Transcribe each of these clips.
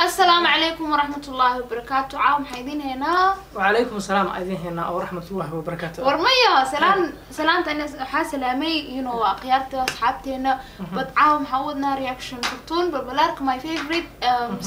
Asalaamu calaykum waraxmatullaahi wabarakaatu. Caawa maxaa idiin haynaa? وعليكم السلام أيدين هنا ورحمة الله وبركاته. War maya, salaan salaanta ina waxaa salaamay waa akhyaarta asxaabteena. But caawa maxaa u wadnaa? Reaction Fartuun Balbalaarka, my favorite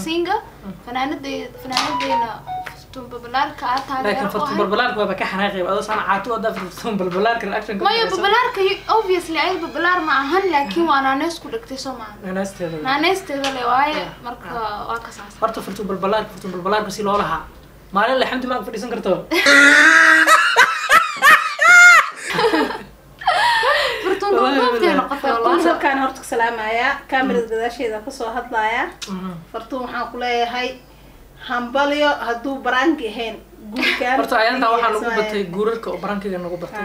singer, fanaanadeena Fartuun Balbalaarka aa لكن taageero u فرتون ahay. بلبلارك بابا كحناقي وهذا صار عاتو هذا فرتون بلبلارك الأكشن. Maya, Balbalaarka obviously ay Balbalaar ma ahan, laakiin waa naaneys ku dhigtay, soo maaha? ناس هذا. Naaneysteeda le waaye, marka waa kasaas. Horta Fartuun Balbalaarka, Fartuun Balbalaarka si loo lahaa maalin la xamdi ma ag fadhiisan karto. Fartuun duubtay noqotay. Fartuun wallahi. Salkaan horta ku salaamayaa, kaamirada gadaasheeda kasoo hadlaaya. Fartuun, waxaan ku leeyahay hambalyo. Hadduu baraanki ahayn guurkaan. Horta ayaantaa waxaa nagu batay guurarka oo barankiga nagu batay.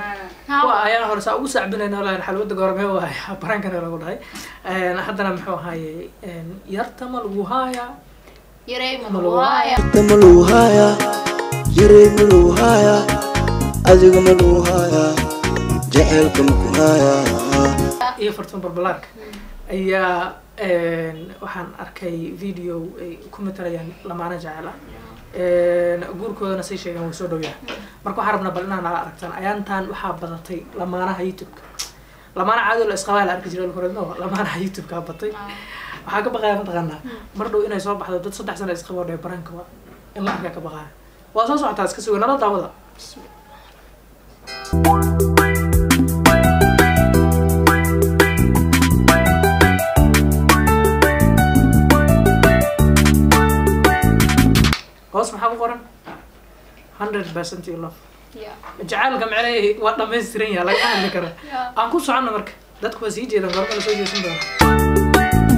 Kuwa ayaan hore saa ugu sacbinayna lahayn xalwada goormee waay barankana lagu dhahay. Haddana muxuu ahaaye, yarta ma lagu haayaa? Yarey ma Ma lagu lagu haaya? Ma lagu hayaa, yarey ma lagu hayaa, adiga ma lagu hayaa, jaceylka ma ku hayaa? Iyo Fartuun Balbalaarka ayaa waxaan arkay video ay ku matalayaan lamaane jecel ah, guurkoodana say sheegeen wuu soo dhow yahay. Marka waxaan rabnaa bal inaa nala aragtaan. Ayaantaan waxaa badatay lamaanaha YouTube-ka. Lamaana caadi la isqabaa la arki jiray horeedno, lamaanaha YouTube-ka batay. Waxaa ka baqaya mataqaanaa mar dhow inay soo baxdo dad 3 sano isqabo dhee baranka waa in la arkaa ka baqaya. Waa soo socotaa, iska suga, nala daawada. Hoos maxaa ku qoran? 100% love. Jacaylka macnaheedu waa dhammaystiran yahay, laga hadli karo. Aan ku socono. Marka dadku waa sii jeedaan, goorma la soo jeesan doona?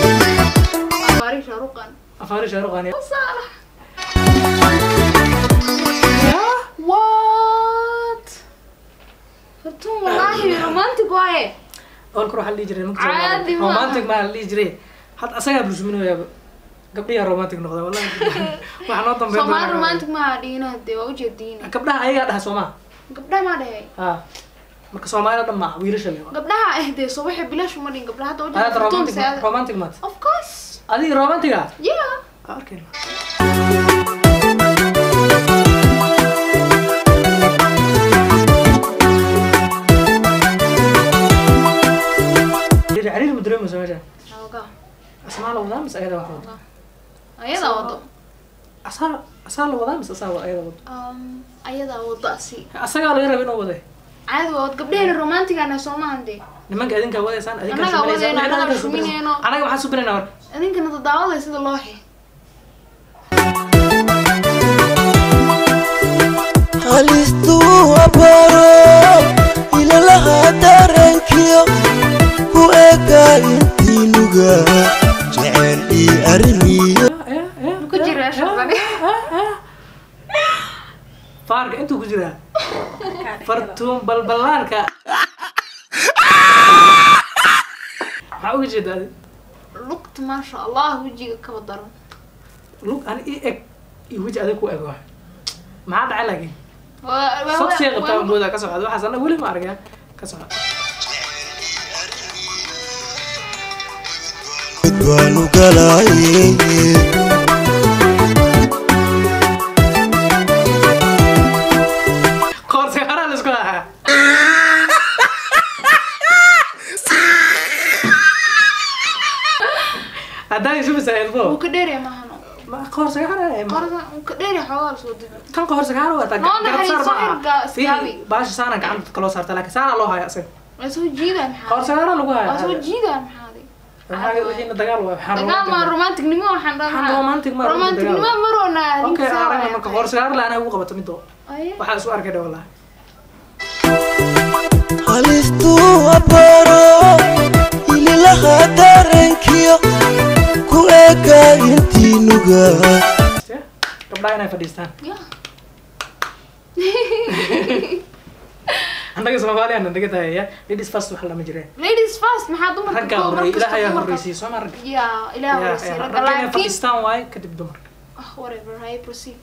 Afaari Shaaruqan. Afaari Shaaruqan. Saalax. What? Fartuun wallahi romantic waaye. Awalka waxaa la dhihi jiray nimanka Caadi Soomaaliyeed ma aha. Romantic maa la dhihi jiray, had asagaa bulsuminayaaba gabdhiyaa romantic noqda. Wallahi waxaa noo dambeyn Soomaali doona. Romantic maaha dhiina, dee waa ujeediina. Gabdhaha ayagaa dhaha soomaa? Gabdhaha maa dhahay. Ha, marka Soomaalida dhan maaha, wiilasha le. Gabdhaha eh dee soo waxay bilaash uma dhihin gabdhaha hadda ujeeda. Hadda Fartuun romantic romantic maat. Of course. Adiga romantic ah? Yeah. Aa, arkayna. Cariiri cariiri ma dareemayso meesha? Xoogaa. Asmaa la wadaa mise ayada wax wado? Ayadaa wado. Asaa la wadaa mise asaa ayada wado? Ayadaa wado asi. Asagaa laga raba inuu waday. Caadi waa wad, gabdhaheena romantic ana soo maahan dee. Nimanka idinkaa wadaysaan, adinkaa Annagaa subinaysaan. wadayno, Wixii annagaa adinkaa subinayso. shuminayno. Anaga maxaa subinaynaa marka? Idinkana dadaawaday sida looxi. Halistuu abaro ilalaha dareenkiyo ku eega intiinuga jecel ii arrimiyo. Ku jiraa shaqani. Faarka intuu ku jiraa Fartuun Balbalaarka maxaa uga jeedaa adi? Lugta maasha Allah, wejiga kaba daran. Lug ani ii eg iyo weji adig ku eg waay. Maxaa dhacay laakiin? Sogsii qabtaa moodaa ka socda waxaas, annaga weli ma argaya ka socda. Baanu galaaye. Qoorsi haraa la isku hayaa. Haddaan isu masaa'ilbo. Wuu ka dheeraya maahano. Ma qoorsi haraa? Qorda wuu ka dheeraya, xoogaa la soo dibo. Kan qoorsi haraa wataa. Noo Garab saar. naxariiso, Ma aha. xirga iskaabi. Fiiri, baasha saana gacanta dadka loo saarta, laakiin saana loo haya asaga. Waa soo jiidaa maxaa? Qoorsi haraa lagu haya. Waa soo jiidaa maxaa? Wixiina dagaal waay. Waxaan Dagaal maa, romantic. Romanticnimo waxaan dhahaa. Waxaan romantic ma Romanticnimo maroona. Okay, aragna marka qoorsi haraa la anaa ugu qabato midoo. Waxaa isu arkay dha wallahi. Halistuu abaro ililaha dareenkiyo ku eegaa intiinuga. Gabdhaha inay fadhiistaan. Yeah. Annaga Soomaaliya naga tahay, ladies first wax lama jireen. Ladies first, maxaa dumarka raggaa kow mar horreeyay, kasta ilaahay ayaa dumarka- horreysiiyey soo ma ragga. Yeah, ilaah horreysiiyey ragga, ragga inay laakiin fadhiistaan waaye kadib dumarka. Ah, whatever, I proceed.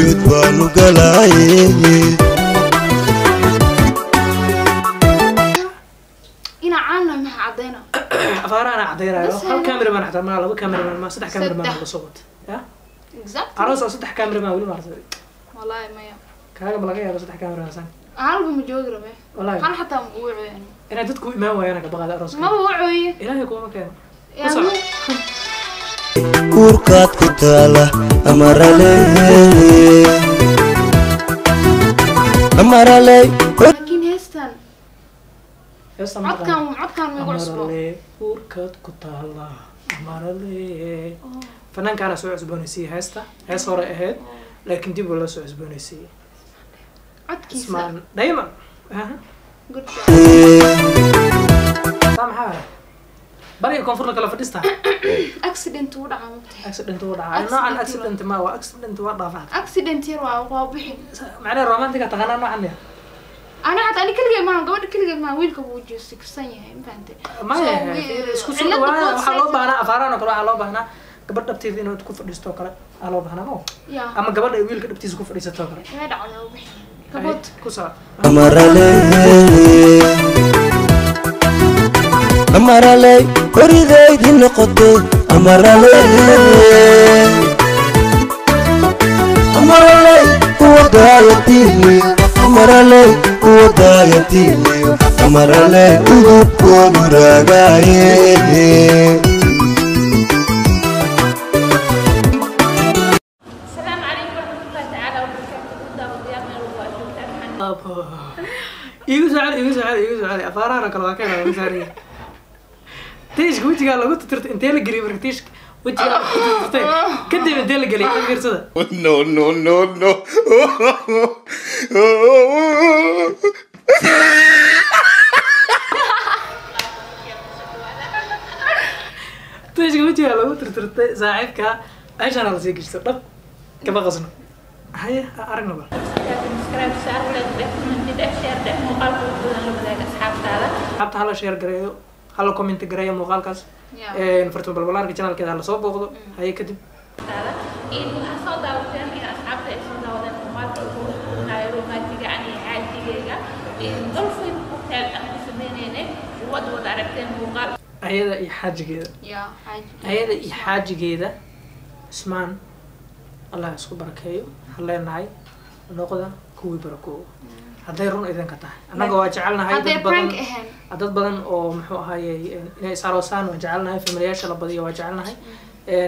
Jud baanu galaaye. Inaa caanna maxaa caddayna? Afaaraana cadaynayo. Bas hal hayna. Cameraman xataa ma laba cameraman ma saddex cameraman Saddex. la soo wata ya. Exactly. Aroos oo saddex cameraman weli maartay. Wallahi maya. Kaaga ma laga yaabo saddex cameraman san? Halba ma joogi rabe. Wallahi hal xataa ma ugu wacoy. Inay dadku u imaan waayaan ka baqaada arooska. Maba wacoye. Ilaahay kuuma keeno. Yaa. Ku soco. Uurkaad ku taala amarale amarale. Laakiin heestan Heestan ma codkan taqaanaa? Codkan ma igu cusbo. Amarale uurkaad ku taala amarale. Fanaankaana soo cusboonaysiiyey heesta, hees hore ahayd laakiin dib waa loo soo cusboonaysiiyey. Codkiisa. Ismaan Dayman. Aha. Good job. Taa maxaa waay? Bariga koonfurna kala fadhiista. Accident uu dhacaa mugtahay. Accident uu dhacay noocan. Accident. Accident ma waa accident, waa dhaafaa. Accident yar waa bixin. Macnaha romantiga taqaanaa noocan ya. Ana xataa ani keligay maaha, gabadha keligeed maaha, wiilka wuu jisiksan yahay, ma fahantay? Maya. So, isku soo cilada dhawaada both waxaa loo sides- baahnaa afaaraan oo kale, waxaa loo baahnaa gabadh dhabteeda inaad ku fadhiisto oo kale aa loo baahnaa mo Yeah. ama gabadha ay wiilka dhabtiisa ku fadhiisato oo kale. Way dhacday, waa bixin kabood. Ku soco. Amarale amarale koridaydi noqote amarale amarale kuwadaayatiiliyo amarale kuwadaayatiiliyo amarale udubkoodu raagaaye. السلام عليكم ورحمة الله تعالى وبركاته. دaawadyaal meel walba aad joogtaan, waxaan Igu soo celi, igu soo celi, igu soo celi. Afaarahan oo kale waa ka helaa saariya. Tiishka wejigaa lagu tirtirtay intee la geliyay? Marka tiishka wejigaa lagu tirtirtay kadib intee la geliyay? Ka fiirsada. No, no, no, no. Tiishka wejigaa lagu tirtirtay saaxiibka meeshaana lasii geshto dhab kama qasno. Haye, aragna bal. Subscribe saar, like dheh, comment dheh, share dheh, muuqaalka ugu badan la wadaaga asxaabtaada. Asxaabta hala share gareeyo, hala comment gareeyo muuqaalkaas. Yeah. Fartuun Balbalaarka channelkeeda hala soo booqdo. Haye, kadib in waxaa soo daawateen in asxaabta ay soo daawadeen muuqaalka ugu mashquulinayo romantiga aniga xaasigeyga in Dolphin Hotel aan ku sameyneynay, wad wada aragteen muuqaal. Ayada iyo xaajigeeda. Yeah, xaaji. Ayada iyo xaajigeeda Cusmaan, Allah isku barakeeyo. Waxaan leenahay noqda kuwii barakoobo hadday run idinka tahay. Annaga waa jecelnahay Hadday dad badan prank ahayn. Dad badan oo muxuu ahaayey inay is aroosaan waa jecelnahay, familiyaasha la badiyo waa jecelnahay.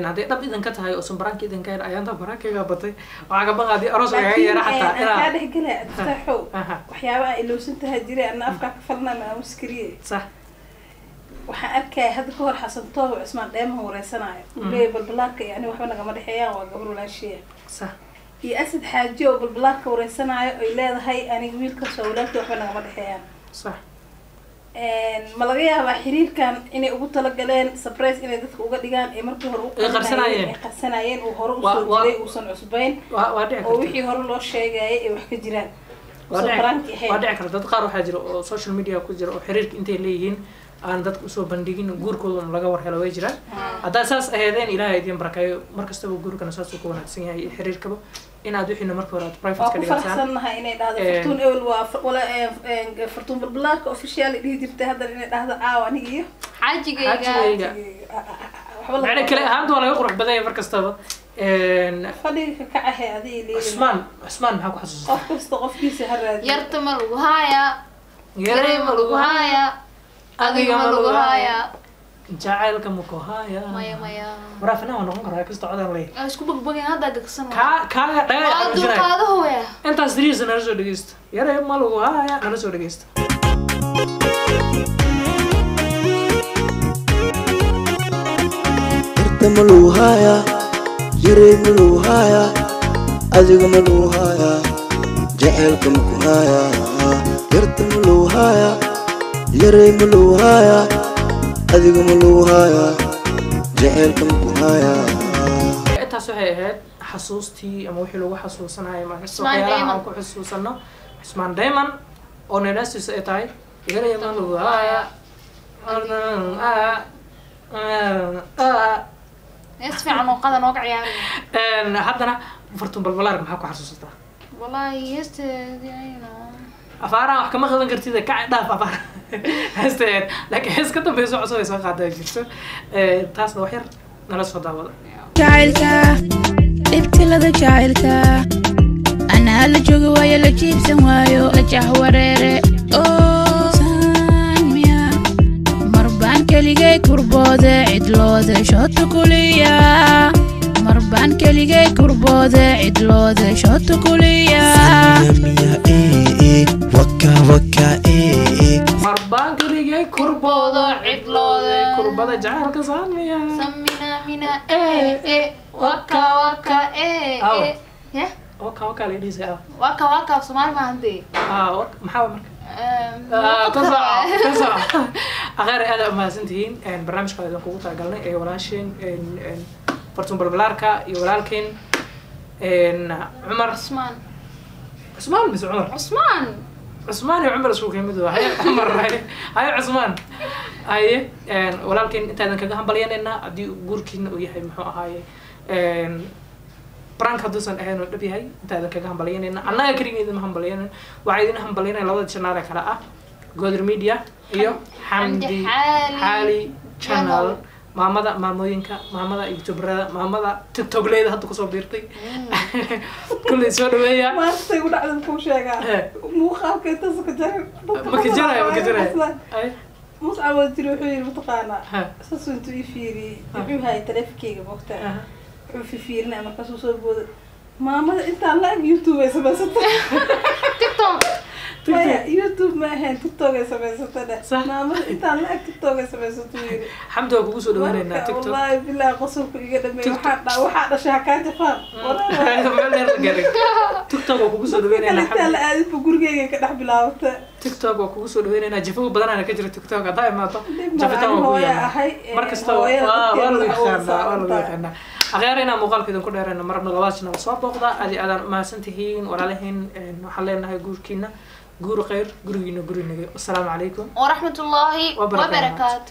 Hadday dhab idinka tahay oo san prank idinka ahayn, ayaanta prankiga batay, waxaa ka baqa haddii aroos lagaga yeera xataa kaa inaa dhexgelaya Abdifataaxow. Aha. Waxyaabaha ilowsan tahay jiray anna afkaa ka falnaa ma aamuskariye. Sax. Waxaan arkaya hadda ka hor Xasan Tooba Cusmaan Dheemaha wareysanaayo uu leeyahay balbalaarka yani waxba nagama dhexeeyaan, waa gabar walaashiya. Sax. Iyo Asad Xaaji oo balbalaarka wareysanaayo ay leedahay aniga wiilkaas waa walaalkii, waxba nagama dhexeeyaan. Sax. Ma laga yaabaa xiriirkan inay ugu talagaleen surprise inay dadka uga dhigaan ee markii hore u Ay qarsanayeen. Ay qarsanayeen, uu hore Waa- usoo waa- jiray, uusan cusbayn waa dhici oo karta. Wixii hore loo sheegayay ay wax ka jiraan waa soo dhici prank ahayn. Waa dhici karta. Dad qaar waxaa jira oo social media ku jira oo xiriirka intay leeyihiin aan dadka usoo bandhigin, guurkooda un laga war helo way jiraan. Haddaa saas aheedeen, Ilaahay idin barakeeyo. Mar kastaba guurkana saasuu ku wanaagsan yahay iyo xiriirkaba inaad wixiina marka hore aad private Waa ka ku dhigataan. faraxsannahay inay dhahdo Fartuun ewel waa wala Fartuun balbalaarka official ay dhihi jirtay, haddana inay dhahdo caawa aniga iyo xaajigayga. Xaajigayga. Waxba la macna kale ahaanta waa laga qurux badan yahay mar kastaba. Fadhiga ka kacahe adiga leeyihiin. Cusmaan, Cusmaan maxaa ku xasuustaa? Qof kasta qofkiisa ha raadiyo. Yarta ma lagu haaya, yarey ma lagu haaya, adiga ma lagu haaya? Jacaylka ma ku haaya? Maya, maya. Waraa fanaan waa noqon karaa kasta codaan leeyahay. Waa isku bogbogeen hadda gagsan. Kaa kaaga dhaga Waa dulqaadaha waya. Intaas diriisa nala soo dhegeysta, yarey ma lagu haaya nala soo dhegeysta. Yarta ma lagu hayaa, yarey ma lagu hayaa, adiga ma lagu hayaa, jacaylka ma ku hayaa? Yarta ma lagu hayaa? hayaa yarey ma lagu hayaa adiga ma lagu hayaa jaceylka ma ku hayaa. Intaas waxay ahayd xasuustii ama wixii lagu xasuusanayay ma Cusmaan waxyaalaha aan Diamond. ku xusuusano Cusmaan Diamond oo naynastiisa ay tahay yarey ma lagu hayaa. Hees fiican oo qadan ooga ciyaaray. Haddana Fartuun Balbalaarka maxaa ku xasuusataa? Wallahi heesteedii, you know. Afaaraha wax kama qadan kartid, ka dhaaf afaar heesteed, laakiin hees ka dambeyso cusub ay soo qaadaa jirto. Taasna wax yar nala soo daawada. Jacaylka dhibtilada jacaylka anaa la joogi waayo, la jiibsan waayo, la jahwareere oo saamiya marbaan keligay kurboode cidloode shoota kuliya, marbaan keligay kurboode cidloode shoota kuliya. Miya ee waka waka ee. Marbaan keligay kurboodo cidlooda kurbada jacaylka saamiya. Samina mina ee ee waka waka ee Aw. ee yeah. Waka waka la dhihi ah. Waka waka af Soomaali maahan dee. Ah, maxaa marka? Ka soco, ka soco. Akheer, aad aad umahadsantihiin. Barnaamijka idin kugu talagalnay ee walaasheen Fartuun Balbalaarka iyo walaalkeen Cumar. Cusmaan. Cusmaan mise Cumar? Cusmaan. Cusmaan iyo Cumar isku kamid waa. Haye Cumar, haye haye Cusmaan, haye. Walaalkeen intaadan kaga hambalyanayna haddii guurkiina uu yahay muxuu ahaaye prank, hadduusan ahayn oo dhab yahay, intaadan kaga hambalyanayna. Annaga keligeen idinma hambalyanayna, waxaa idin hambalyanaya labada channel ee kale ah Godr Media iyo Xamdi Xamdi Xaali Xaali Channel. Channel. Maamada maamooyinka, maamada youtuberada, maamada TikTokleyda hadda kusoo biirtay kulley soo dhaweeya. Maantay u dhacdan kuu sheegaa. Muuqaalka intaas ka jaray. Ma ka jaraya, ma ka jaraya. Ay. Muscab oo jiri wuxuu yiri mataqaanaa, Ha. saasuu intuu ii fiiriyey, wuxuu hayay taleefankeyga moogtaa, wuxuu fifiirinaya, markaasuu soo booday, maamada intaan la eg YouTube ay samaysatay. TikTok. Maya, YouTube ma ahayn, TikTok ay samaysatay dheh. Sax. Maamada intaan la eg TikTok ay samaysatay yiri. Xamdi waa kugu soo dhaweynaynaa Marka, TikTok. Wallaahi billahi qosolku iga dhameey. TikTok. Waxaa dhashay hakaa jafaan. Meel dheer la gaaray. TikTok waa kugu soo kale dhaweynaynaa intaan Xamdi. la aadin bu gurigeyga ka dhex bilaabatay. TikTok waa kugu soo dhaweynaynaa. Jafo badanana ka jira TikTok haddaa imaato. Dhib ma Jafitaan laha, waa kugu hooyo yaallaa. ahay, Mar kasta hooyada waa lagu dadkeeda yaqaanaa, waa lagu waxa yaqaanaa. Akheer, inaan muuqaalka idinku dheerayno marabna, labada channel soo booqda. Aad iyo aadaan umahadsan tihiin walaalihiin. Waxaan leenahay guurkiina guur khayr, gurigiina gurinaga. Wasalaamu calaykum waraxmatullaahi wabarakaatuh. Wabarakaatu.